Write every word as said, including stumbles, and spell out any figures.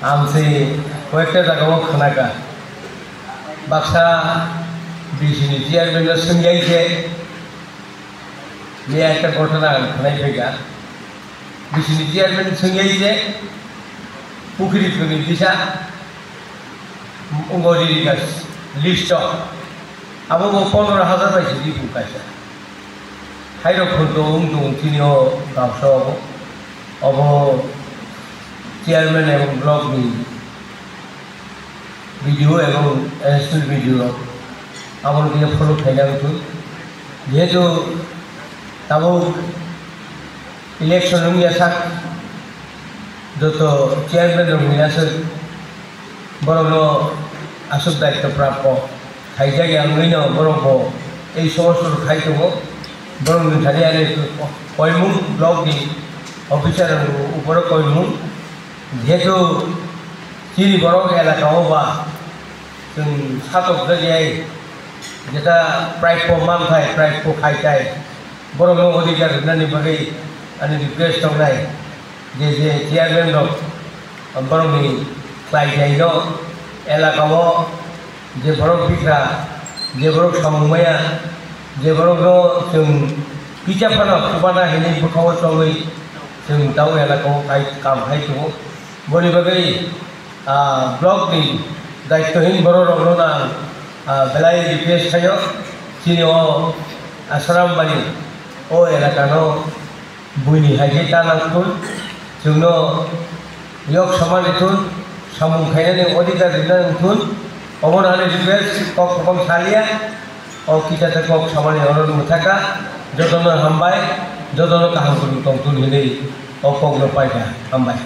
Ang se koyekta jagao khwnakha, baksa B C ni chairman no swngyai se, miya ekta ghotona ang khwnai phaikha. B C ni chairman swngyai se, pukhri khwnwi disa, wngori rikha list o, abo bo pondro hajar bai sidi kaisa. Hairok phunto wng tong chini o gausa obo. Obo chairman ebong block ni B D O ebong assistant B D O rok aboni khe follow khaina wngthun. Jehetu tabuk election wngya sak, joto chairman rok ni aswk borokno aswk daityo prapto khaijak ya wngwi no borok bo ei somosto khai tongo. Borok ni thani ani koimung block ni officer rok ni upor o koimung, jehetu chini borok elaka o ba chwng satok jak yai, jeta prapto manthai prapto khaitai borok no odhikar rwnani bagwi ani request tongnai. Je je chairman rok borokni khlai khlaino elaka o je borok bikra, je borok samung maya, je borokno chwng kisa phano kubana hinwi bwkhao chongwi chwng tamo elaka o khai kam khai tongo. Boni bagwi ah, block ni daityohin borok rokno ang ah, belai request khaio, chini o Asram bari o elaka no buini hai khe ta nang thun, chwngno yok samani thun, samung khainani odhikar rina nang thun, obono ani request kok kwbang saliya, o kisa ta kok samani oro mwthaka, jotono hambai, jotono kaham kwrwng tong thun hinwi o kokno paikha, hambai.